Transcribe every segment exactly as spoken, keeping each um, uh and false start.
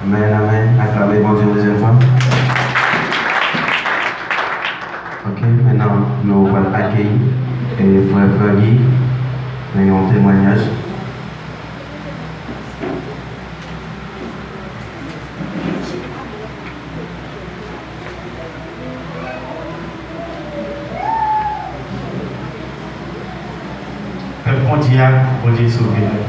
Amèn, amèn. Aklame Bondye yon dezyèm fwa. Ok, mentnan nou pral akeyi e frè Fergie nan yon temwayaj. Pèp Bondye a, Bondye sove nou.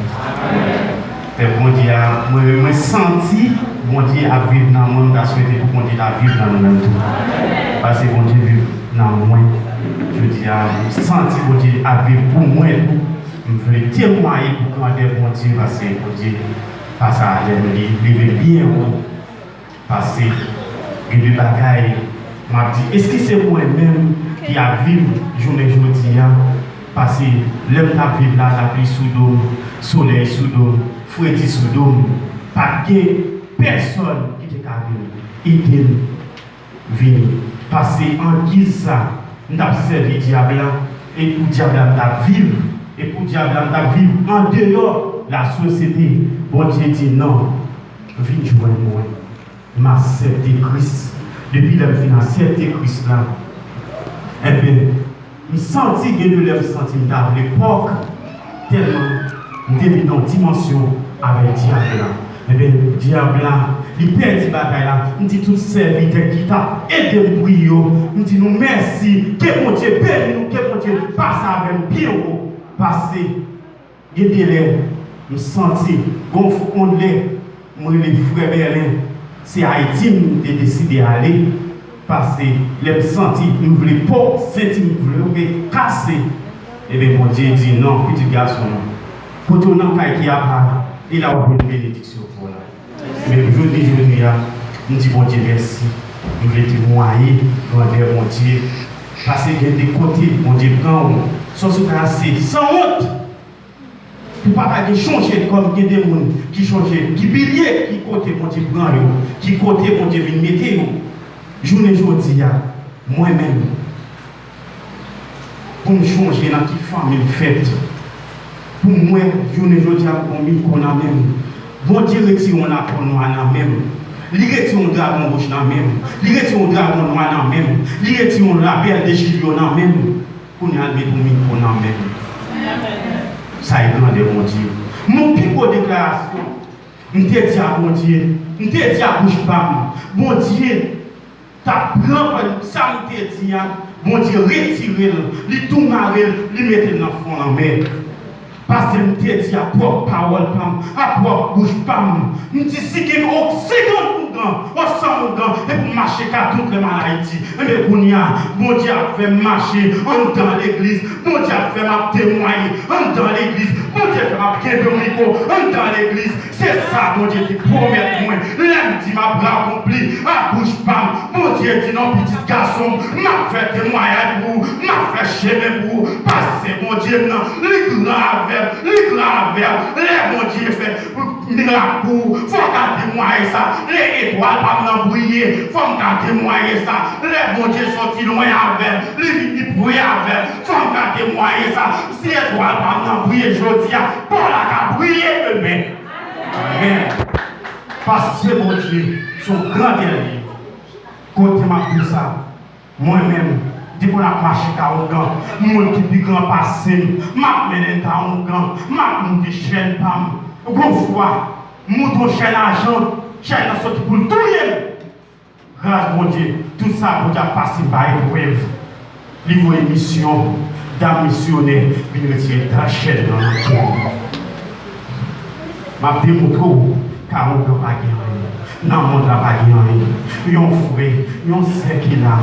Pèp Bondye a, mwen menm mwen santi Bondye ap viv nan mwen, m ta swete pou Bondye ta viv nan nou menm tou. Paske Bondye viv nan mwen. Jodi a, m santi Bondye ap viv pou mwen tou. M vle temwaye pou grandè Bondye, paske Bondye pase avè m, li leve byen wo. Paske gen de bagay m ap di, èske se mwen menm ki ap viv jounen jodi a? Paske lè m t ap viv la, lapli sou do m, solèy sou do m, fredi sou do m, pa t gen pèsòn ki te ka vin ede m vini. Paske angiz sa, m t ap sèvi dyab la, e pou dyab la m t ap viv, e pou dyab la m t ap viv andeyò lasosyete. Bondye di, "Non, vin jwenn mwen." M aksepte Kris. Depi lè m fin aksepte Kris la, enben, m santi gen de lè m santi m ta vle pòk, tèlman m te vin nan yon dimansyon avèk dyab la. Enben, dyab la, li pèdi batay la. M di tout sèvitè ki t ap ede m priye yo, m di nou mèsi, ke Bondye beni nou, ke Bondye pase avè m byen wo, pase Gen de lè, m santi, gon f- on lè, m rele frè Bèlen, se Ayiti m te deside ale, paske lè m santi m vle po, senti m vle kase, ebyen, Bondye di, "Non, pitit gason m, kote w nan kay ki apa, e la w ap jwenn benediksyon pou w la." Men jodi, jodi a, m di Bondye mèsi, m vle temwaye grandè Bondye, paske gen de kote Bondye pran w, sòsi w ta se sanwont. Pou pa ta gen chonje kòm gen de moun ki chonje, ki bliye ki kote Bondye pran yo, ki kote Bondye vin mete yo. Jounen jodi a, mwen menm, pou m chonje nan ki fanmi m fèt, pou m wè jounen jodi a m gon mikwo nan men m, Bondye retire yon lapon nwa nan men m, li retire yon dragon wouj nan men m, li retire yon dragon nwa nan men m, li retire yon lapèl de Chilyo nan men m. Kounye a l met yon mikwo nan men m. Sa e grandè Bondye. Mon pi gwo deklarasyon, m te di a Bondye, m te di a bouch pa m, Bondye t ap pran sa m te di a, Bondye retire l, li tou mare l, li mete l nan fon lanmè. Paske m te di a pwòp pawòl pa m, a pwòp bouch pa m, m di si gen yon segonn ougan, yon san ougan, e pou m mache ka tout lè m al Ayiti. Enben kounye a, Bondye ap fè m mache anndan legliz, Bondye ap fè m ap temwaye anndan legliz, Bondye fè m ap kenbe yon mikwo anndan legliz. Se sa Bondye te pwomèt mwen. Lè m di m ap akonpli a bouch pa m, Bondye di non, pitit gason m, m ap fè temwayaj pou ou, m ap fè chemen pou ou, paske Bondye m nan, li gran avè m, li gran avè m. Lè Bondye fè mirak pou ou, fò w ka temwaye sa. Lè etwal pa m nan briye, fò m ka temwaye sa. Lè Bondye soti lwen avè m, li vin pi pre avè m, fò m ka temwaye sa. Si etwal pa m nan briye jodi a, pa w la ka briye demen. Amèn. Paske Bondye se yon grandè li ye. Kote m ap di sa, mwen menm, depi w ap mache ka ougan, moun ki pi gran pase m, m ap mennen l ka ougan, m ap moute chèn pa m. Gon fwa, m moute yon chèn ajan, chèn nan soti pou l touye m. Gras Bondye, tout sa Bondye ap pase m pa eprèv. Li voye misyon, dam misyonè vin retire dra chèn nan nan kè m. M ap demontre w, ka ougan pa gen anyen. Nan mond la pa gen anyen. Yon frè, yon sè ki la.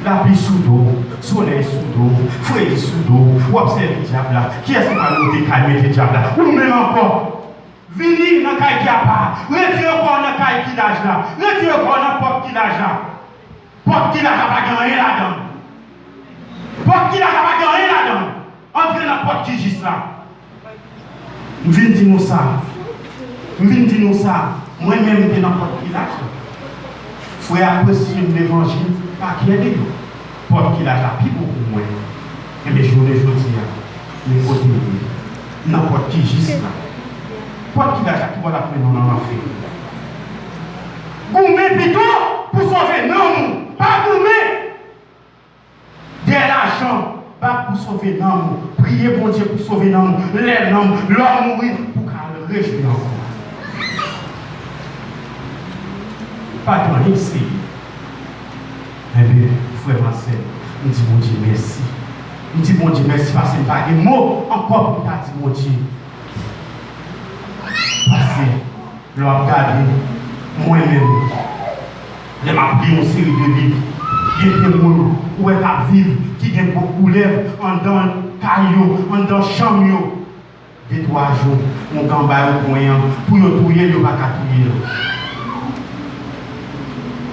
Lapli sou do w, solèy sou do w, fredi sou do w, w ap sèvi dyab la. Kiyès ki pral monte kay mete dyab la? Ou menm ankò. Vini nan kay ki apa. Retire kò w nan kay kilaj la. Retire kò w nan pòt kilaj la. Pòt kilaj la pa gen anyen ladan l. Pòt kilaj la pa gen anyen ladan l. Antre nan pòt ki jis la. M vin di nou sa. M vin di nou sa. Mwen menm m te nan pòt kilaj la. Frè a presize m levanjil pa kè de yo. Pòt kilaj la pi bon pou mwen. Enben, jounen jodi a, men kote m ye. Nan pòt ki jis la. Pòt kilaj la ki pral ap mennen w nan lanfè. Sove nanm ou. Priye Bondye pou sove nanm ou. Lè nanm, lè w mouri, pou w ka al rejwi ankò. Pa gen anyen ki serye. Enben, frè m ak sè m, m di Bondye mèsi. M di Bondye mèsi paske m pa gen mo ankò pou m ta di Bondye. Paske lè w ap gade, mwen menm, lè m ap li yon seri de liv, gen de moun ou wè k ap viv, ki gen gwo koulèv anndan kay yo, anndan chanm yo. De twa jou, oungan ba yo pwen an, pou yo touye l, yo pa ka touye l.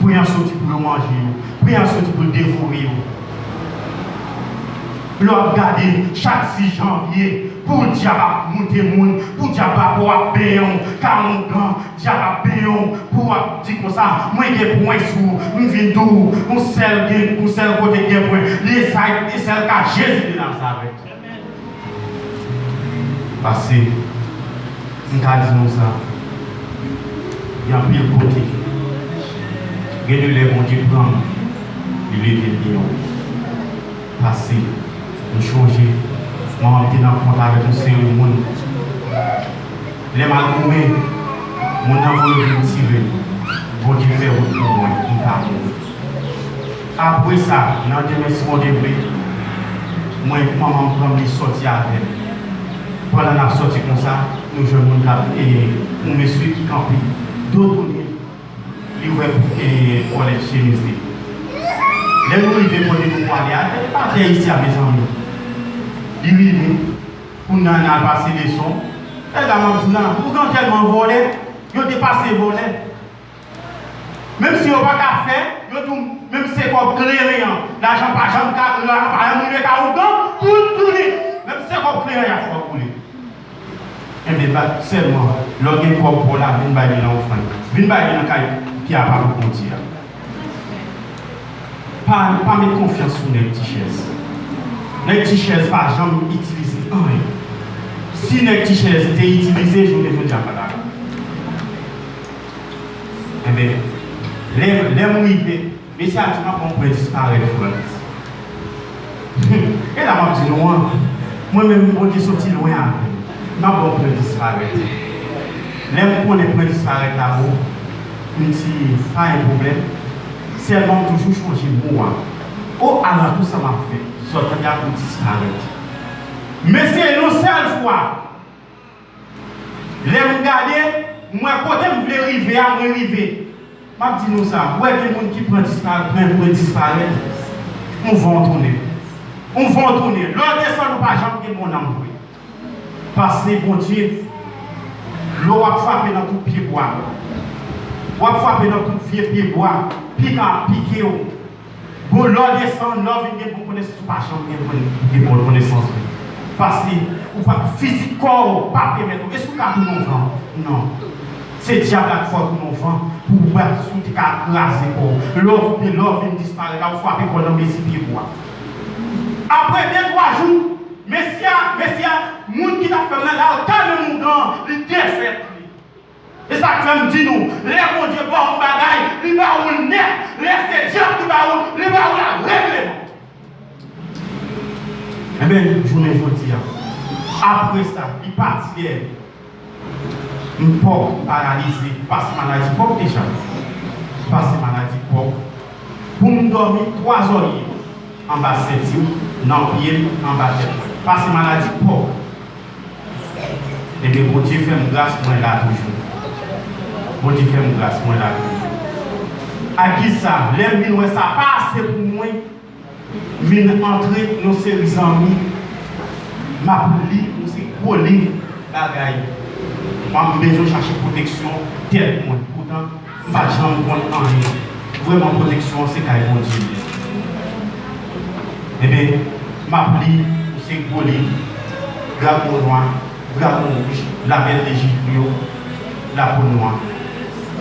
Pwen an soti pou yo manje yo. Pwen an soti pou l devore yo. Lè w ap gade, chak sis janvye, pou dyab ap moute moun, pou dyab ap w ap benyen w, ka oungan, dyab ap benyen w, pou w ap di konsa, mwen gen pwen sou ou, m vin di w, yon sèl gen, yon sèl kote k gen pwen, li e sa, e sèl ka Jezi de Nazarèt. Paske, m ka di nou sa, gen anpil kote, gen de lè Bondye pran m, li leve m deyò. Paske, m chonje, manman m te nan kont avèk yon seri moun. Lè m al goumen, moun nan voye vin tire m. Bondye fè wout pou mwen, m pa mouri. Apre sa, nan demen, si Bondye vle, mwen, manman m pran m, li soti avè m. Pandan n ap soti konsa, nou jwenn moun k ap, e, yon mesye ki kanpe, do tounen, li ouvè, e, kòlèt chemiz li. Lè nou rive kote nou prale a, e pa tè isi a, mezanmi. Li rive, kounye a n al pase leson. E la m ap di nan, oungan tèlman vòlè, yo te pase vòlè. Menm si yo pa ka fè, yo di w, menm se kòb kleren an, lajan pa janm ka, lajan pa janm rive ka oungan, pou l tounen. Menm se kòb kleren an, y ap fè w boule. Enben, ba, sèlman, lè w gen kòb pa w la, vin bay li nan ofrann. Vin bay li nan kay ki apa pou Bondye a. Pa, pa met konfyans sou nèg ti chèz. Nèg ti chèz pa janm itilize anyen. Si nèg ti chèz te itilize, jounen jodi a pa ta la. Enben, lè, lè m rive, mesye a di, "M ap ba w pwen disparèt, Frantz." E la m ap di nou an, mwen menm, Bondye soti lwen avè m. M ap ba w pwen disparèt. Lè m konnen pwen disparèt la bon, m di, "Pa gen pwoblèm." Sèlman, m toujou chonje mo a. O, ala tou sa m ap fè. Sa w tande a pou disparèt. Men se yon sèl fwa. Lè m gade, m wè kote m vle rive a, mwen rive. M ap di nou sa, ou wè gen moun ki pran dispa-, pran, pran disparèt, yon van w tounen. Yon van w tounen. Lè w desann, ou pa janm gen bon nanm vre. Paske Bondye, lè w ap frape nan tout pyebwa, w ap frape nan tout vye pyebwa, pik ap pike w. Bon, lè w desann, lè w vin gen bon konesans, ou pa janm gen bon, gen bon konesans vre. Paske ou pa, fizik kò w pa pèmèt ou. Èske ou ka tounen yon van? Non. Se dyab la k fè w tounen yon van pou w bat sou te ka kraze kò w. Lè w, lè w vin disparèt la, ou frape kò w nan mezi pyebwa. Apre de twa jou, mesye a, mesye a, moun ki t ap fè m nan la, l ta menm oungan, li defèt li. E sa k fè m di nou, lè Bondye ba w yon bagay, li ba ou l nèt. Lè se dyab ki ba ou l, li ba ou l ak regleman. Enben, jounen jodi a, apre sa, li pati dèyè m. M pòk, m paralize, m pase maladi pòk deja. M pase maladi pòk. Pou m dòmi, twa zòrye anba senti m, nan pye m, anba tèt mwen. Pase maladi pòk. Ebyen, Bondye fè m gras, mwen la toujou. Bondye fè m gras, mwen la toujou. Ak sa, lè m vin wè sa pa ase pou mwen, m vin antre yon seri zanmi, m ap li yon seri gwo liv, bagay. Mwen, m bezwen chache pwoteksyon tèt mwen. Poutan, m pa t janm konn anyen. Vrèman, pwoteksyon an se kay Bondye li ye. Ebyen, m ap li yon seri gwo liv, Dragon Nwa, Dragon Wouj, La Belle de Gilio, La Peau Noire.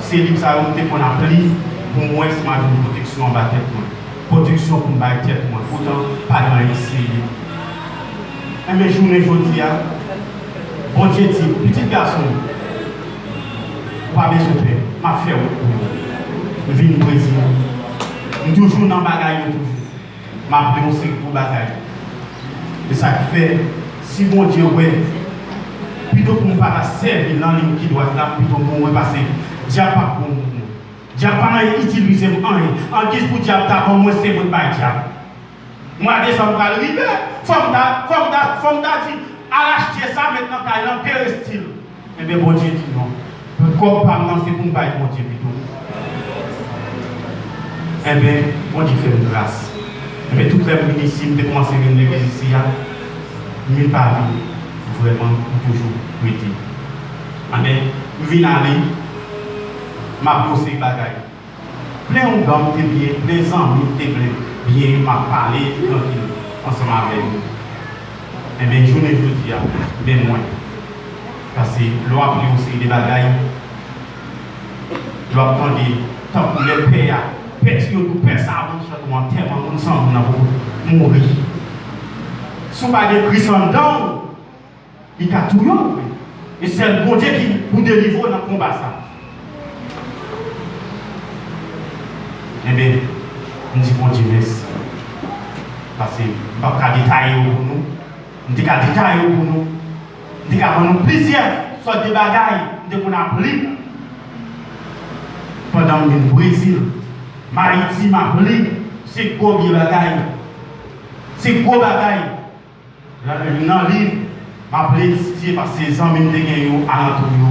Se liv sa yo m te konn ap li pou m wè si m ap jwenn pwoteksyon anba tèt mwen. Pwoteksyon pou m bay tèt mwen. Poutan, pa gen anyen ki serye. Enben, jounen jodi a, Bondye di, "Pitit gason m, ou pa bezwen pè, m ap fè wout pou ou." M vin Brezil. M toujou nan bagay yo toujou. M ap di yon seri gwo bagay. Se sa k fè, si Bondye wè, pito pou m pa ta sèvi nan liy ki dwat la, pito m mouri, pase dyab p ap bon pou mwen. Dyab pa nan itilize m anyen. Angiz pou dyab ta ban mwen, se mwen k bay dyab. Mwa desanm pral rive, fò m ta, fò m ta, fò m ta di, al achte sa, met nan kay lan, perestil. Enben, Bondye di non. Kòb pa m nan, se pou m bay Bondye pito. Enben, Bondye fè m gras. Enben, tout lè m vin isi, m te kòmanse vin legliz isi a, m vin pa vin vrèman, m toujou rete. Enben, m vin ale, m ap yon seri bagay. Plen ougan m te byen, plen zanmi m te byen, byen, m ap pale trankil ansanm avè yo. Enben, jounen jodi a, men mwen. Paske lè w ap li yon seri de bagay, lè w ap tande, tankou lè pè a, pè ti yo di w, pè sa a, moun chante w antèman, moun san moun nan poko mouri. Si w pa gen Kris anndan w, li ka touye w vre. E sèl Bondye ki pou delivre w nan konba sa. Enben, m di Bondye mèsi. Paske m p ap ka detaye yo pou nou. M te ka detaye yo pou nou. M te ka ban nou plizyè sòt de bagay m te konn ap li. Pandan m vin Brezil, m Ayiti, m ap li. Se gwo vye bagay. Se gwo bagay. Nan, nan liv, m ap etidye paske zanmi m te gen yo alantou yo.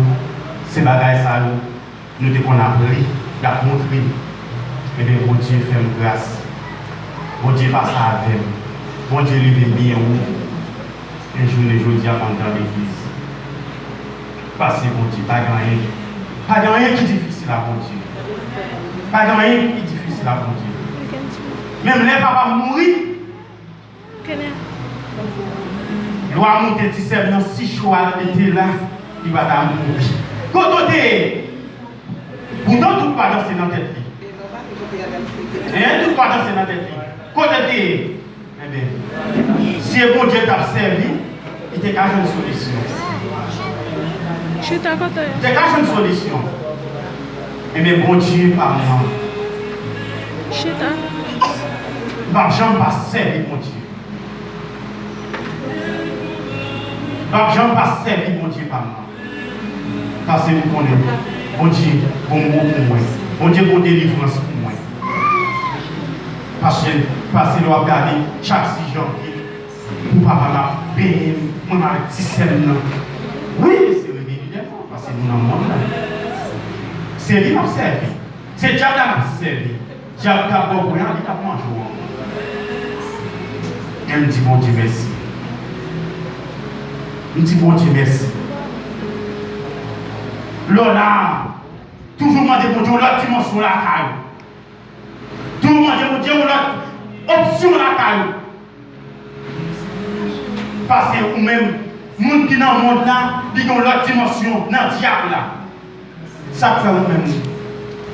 Se bagay sa yo, nou te konn ap li, y ap montre m. Ebyen, Bondye fè m gras. Bondye pase avè m. Bondye leve m byen wo. E jounen jodi a, m anndan legliz. Pase Bondye, pa gen anyen. Pa gen anyen ki difisil a Bondye. Pa gen anyen ki difisil a Bondye. Menm lè papa m mouri, Lwa monte ti sè m nan, si chwal te la, li pa ta mouri. Kote w te ye? Poutan tout pa danse nan tèt li. Hein, tout pa danse nan tèt li. Kote l te ye? Enben, si e Bondye l t ap sèvi, li te ka jwenn solisyon. Chita kote? Li te ka jwenn solisyon. Enben, Bondye pa m nan. Chita. M p ap janm pa sèvi Bondye. M p ap janm pa sèvi Bondye pa m nan. Paske m konnen Bondye gon mo pou mwen. Bondye gon delivrans pou mwen. Paske, paske lè w ap gade chak sis janvye, pou papa m ap benyen m, mwen avèk ti sè m nan. Wi, se regilyèman, paske nou nan mond la. Se li m ap sèvi. Se dyab la n ap sèvi. Dyab k ap ba w pwen an, li k ap manje w ankò. Men m di Bondye mèsi. M di Bondye mèsi. Lè w la, toujou mande Bondye yon lòt dimansyon lakay ou. Toujou mande Bondye yon lòt opsyon lakay ou. Paske ou menm, moun ki nan mond la, li gen yon lòt dimansyon nan dyab la. Sa k fè ou menm,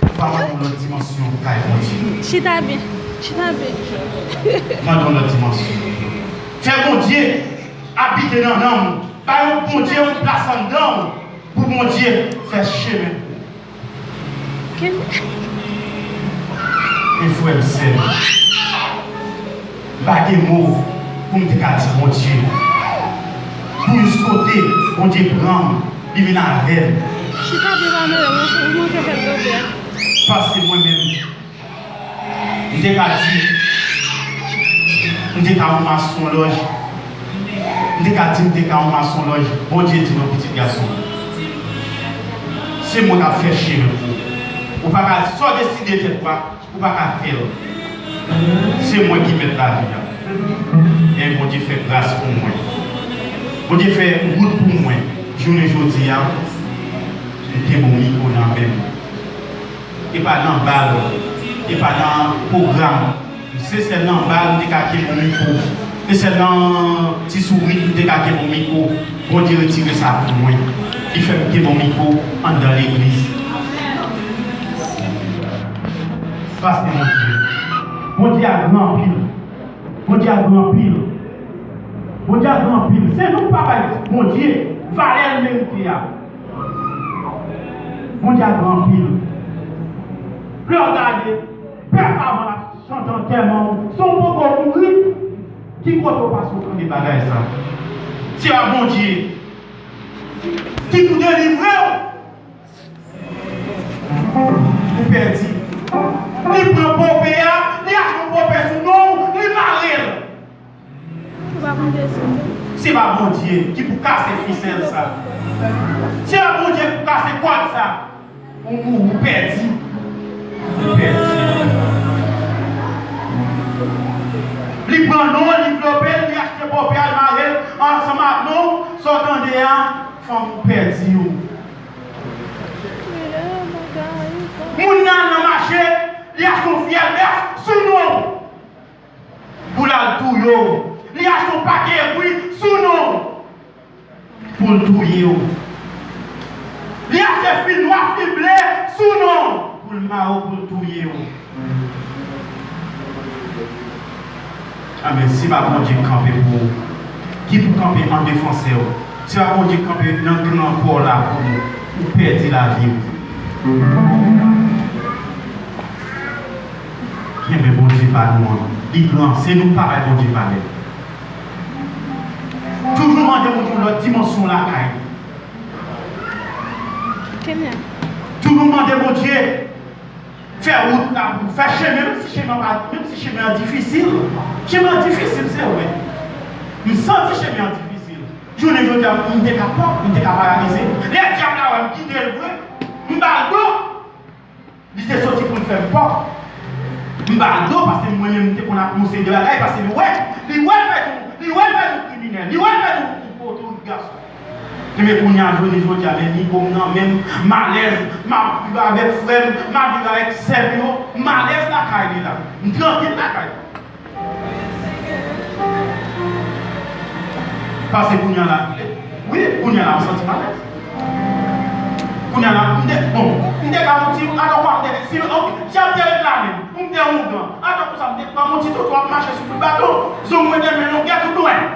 ou pa mande yon lòt dimansyon kay Bondye? Chita byen, chita byen. Mande yon lòt dimansyon. Fè Bondye abite nan nanm ou. Bay yon Bondye yon plas anndan ou pou Bondye fè chemen pou ou. Men frè m, sè m, m pa gen mo pou m te ka di Bondye. Pou jis kote Bondye pran m, li vin avè m. Chita byen, pa mele, ou manke fè l gode a. Paske mwen menm, m te ka di, m te ka yon masonlòj. M te ka di, m te ka yon masonlòj. Bondye di non, pitit gason. Se mwen k ap fè chemen pou ou. Ou pa ka, sa w deside tèt ou a, ou pa ka fè l. Se mwen ki mèt lavi a. Men Bondye fè gras pou mwen. Bondye fè wout pou mwen. Jounen jodi a, m kenbe yon mikwo nan men m. E pa nan bal, e pa nan pwogram. Se sèl nan bal m te ka kenbe yon mikwo. Se sèl nan ti sourit m te ka kenbe yon mikwo. Bondye retire sa pou mwen. Li fè m kenbe yon mikwo anndan legliz. Paske Bondye, Bondye a gran anpil. Bondye a gran anpil. Bondye a gran anpil. Se nou k pa bay Bondye valè l merite a. Bondye a gran anpil. Lè w gade, pè Savan l ap chante antèman w, san w poko mouri. Ki kote w pase w tande bagay sa? Se a Bondye ki pou delivre w. Ou pèdi. Li pran pòpè a, li achte yon pòpè sou non w, li mare l. Se pa Bondye ki pou kase fisèl sa. Se pa Bondye ki pou kase kòd sa. Ou mouri, ou pèdi. Ou pèdi. Li pran non w, li vlope l, li achte pòpè a, l mare l ansanm ak non w. Sa w tande a, fanm, ou pèdi w. Moun nan nan mache, li achte yon fyèl bèf sou non w pou l al touye w. Li achte yon pakèt bri sou non w pou l touye w. Li achte fil nwa, fil ble sou non w pou l mare w, pou l touye w. Amen. Si pa Bondye kanpe pou ou, ki pou kanpe an defansè w? Si pa Bondye kanpe nan gran kò w la pou ou, ou pèdi lavi w. Kenbe Bondye pa nou an. Li gran, se nou k pa bay Bondye valè. Toujou mande Bondye yon lòt dimansyon lakay. Toujou mande Bondye fè wout la pou fè chemen, menm si chemen pa, menm si chemen an difisil. Chemen an difisil, se vre. M santi chemen an difisil. Jounen jodi a, m te ka pòv, m te ka paralize. Lè dyab la wè m kite l vre, m ba l do. Li te soti pou l fè m pòv. M ba l do, paske mwen menm, m te konn ap yon seri de bagay, paske li wè, li wè l pèdi, li wè l pèdi yon kriminèl, li wè l pèdi yon, yon, yon gason. Ebyen, kounye a, jounen jodi a, men mikwo m nan men m, m alèz, m ap viv avèk frè m, m ap viv avèk sè m yo, m alèz lakay li la. M trankil lakay. Pase kounye a la, wi, kounye a la, m santi m alèz. Kounye a la, m te, bon, m te ka yon ti, atò kwa m te, si, ok, si ap te reklame m, pou m te ougan, atò konsa, m te pran yon ti toto ap mache sou bout baton, zong mwen te men longè tout lwen.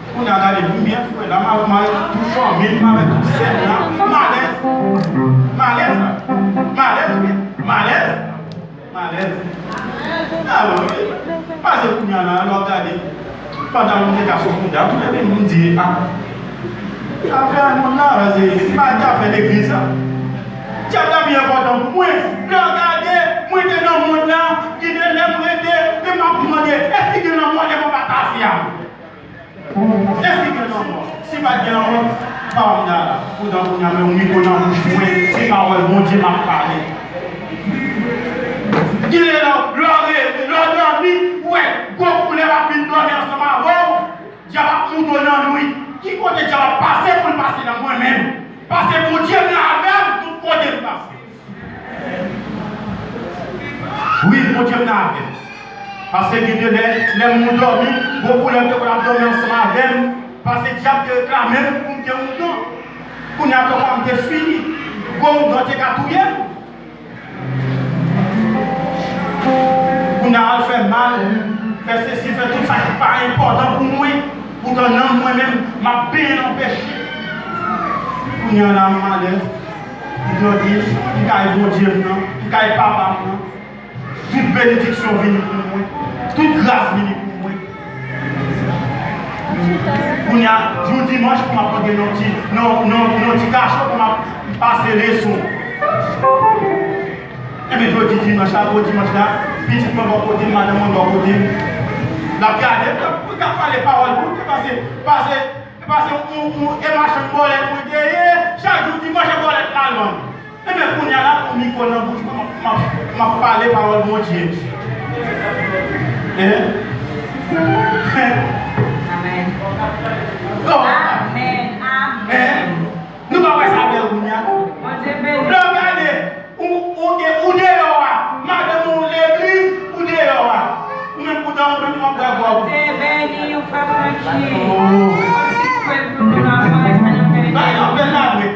Kounye a gade m byen frè la, m avèk tout fanmi m, m avèk tout sè m la, m alèz. M alèz la. M alèz wi. M alèz. M alèz. Alò wi. Pase kounye a la, lè w gade, pandan m te ka sou kouda, m leve m di, a, afè mond la, se pa te afè legliz la. Dyab la pi enpòtan pou mwen. Lè w gade, mwen te nan mond la, gen de lè m rete, e m ap mande, èske gen lanmò lè mwen pa t afi a? Èske gen lanmò? Si pa t gen lanmò, pa m ta la. Poutan kounye a, men yon mikwo nan bouch mwen, se pawòl Bondye m ap pale. Gen lè, lè w reve, lè w dòmi, ou wè gwo koulèv ap vin dòmi ansanm avè w, dyab ap moute w nan nwi. Ki kote dyab ap pase pou l pase nan mwen menm? Pase Bondye m nan avè m tout kote m pase. Wi, Bondye m nan avè m. Paske gen de lè, lè m dòmi, gwo koulèv te konn ap dòmi ansanm avè m. Paske dyab te reklame m pou m te ougan. Kounye a, kòman m te fini. Gwo ougan te ka touye m. Kounye a, al fè mal, fè sesi, fè tout sa ki pa enpòtan pou mwen. Poutan nanm mwen menm, m ap benyen nan peche. Kounye a la, m alèz. M grandi, m kay Bondye m nan, m kay papa m nan. Tout benediksyon vini pou mwen. Tout gras vini pou mwen. Kounye a, jou dimanch, pou m ap rantre nan ti, nan, nan, nan ti kacho, pou m ap pase leson. Enben, jodi dimanch la, gwo dimanch la, pitit mwen bò kote m, madanm mwen bò kote m. L ap gade m, l ap, l ap pale pawòl pou mwen, pase, pase, pase yon, yon, yon machann bòlèt mwen te ye, chak jou dimanch, e bòlèt m al vann. Enben, kounye a la, pou mikwo nan bouch mwen, m ap, m ap, m ap pale pawòl Bondye. Hein? Hein? Amèn. Oh. Amèn, amèn. Hein? Nou pa wè sa bèl kounye a? Bondye beni. Lè w gade, ou, ou, ou deyò a, madanm ou legliz, ou deyò a. Ou menm poutan ou menm w ap bwè gwòg. Bondye beni w, frè Francky. Oh. Bèl, bèl la vre.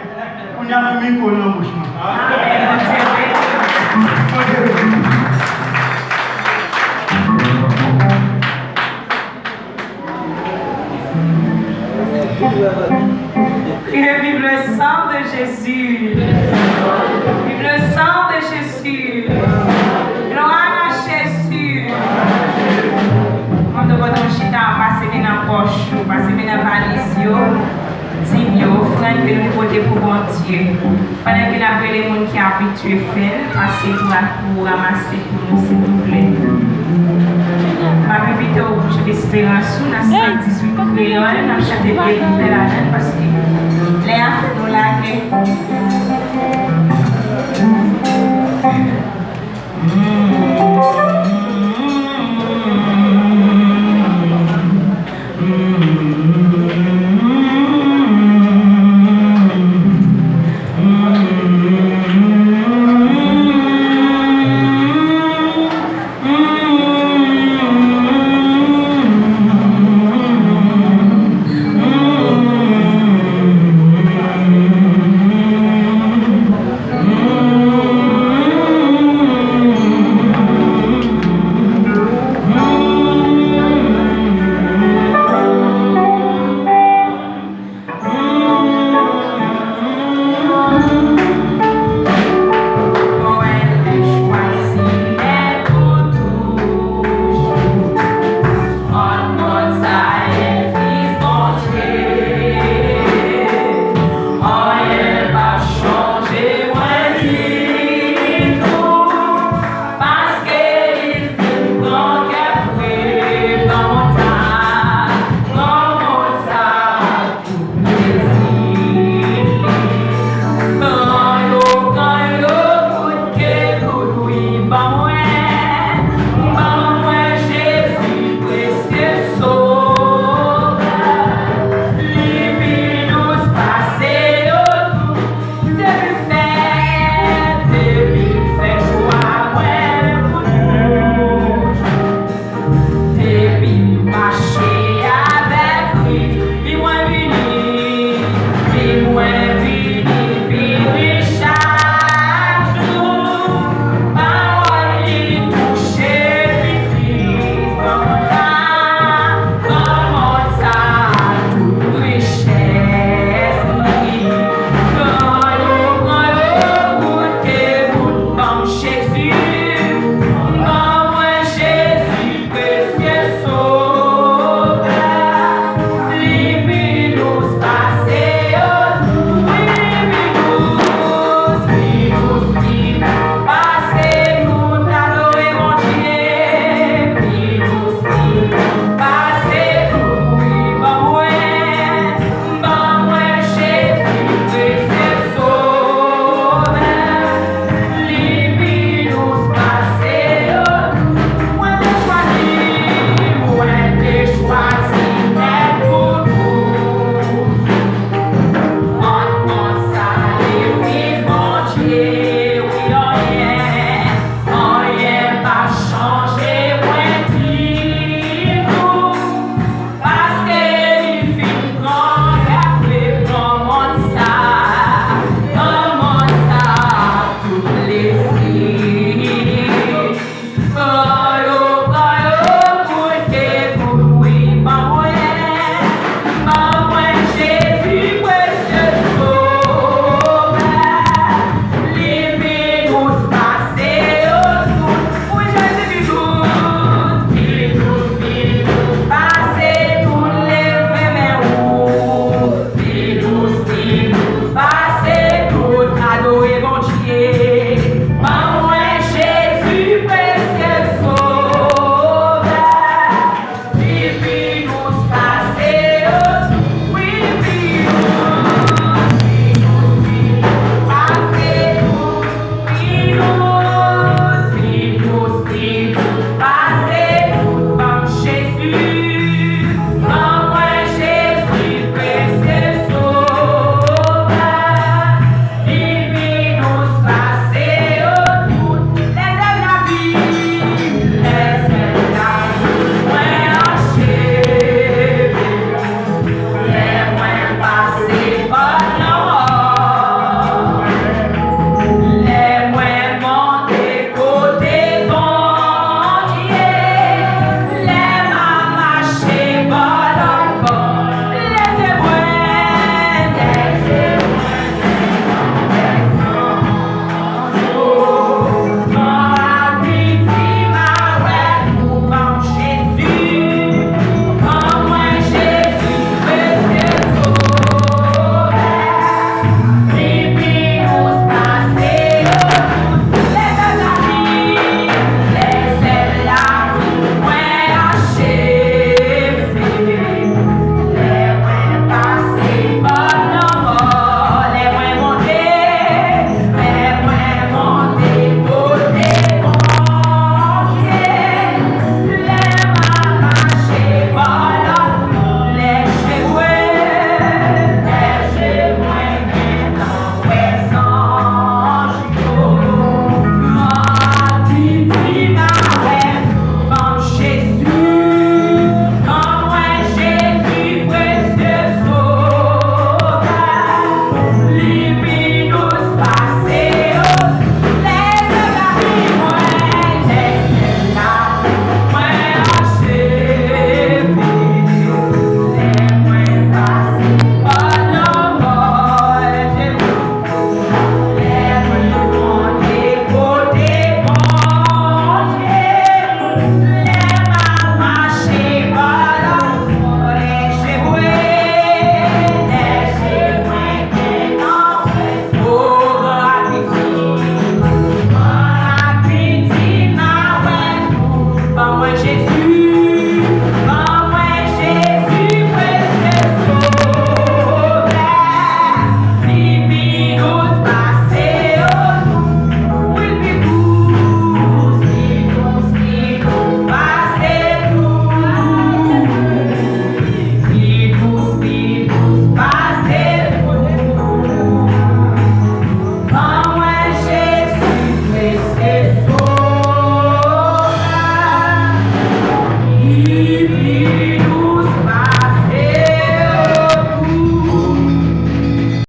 Kounye a menm mikwo nan bouch mwen. Amèn, Bondye beni. Bondye beni. Criez vive le sang de Jésus. Pandan ke n ap rele moun ki abitye fè l, pase pou, pou ranmase pou nou, silvouplè. M ap envite w pou chante Esperans ou nan san dizuit Kreyòl, n ap chante de koupè ladan l, paske lè a fè nou lage.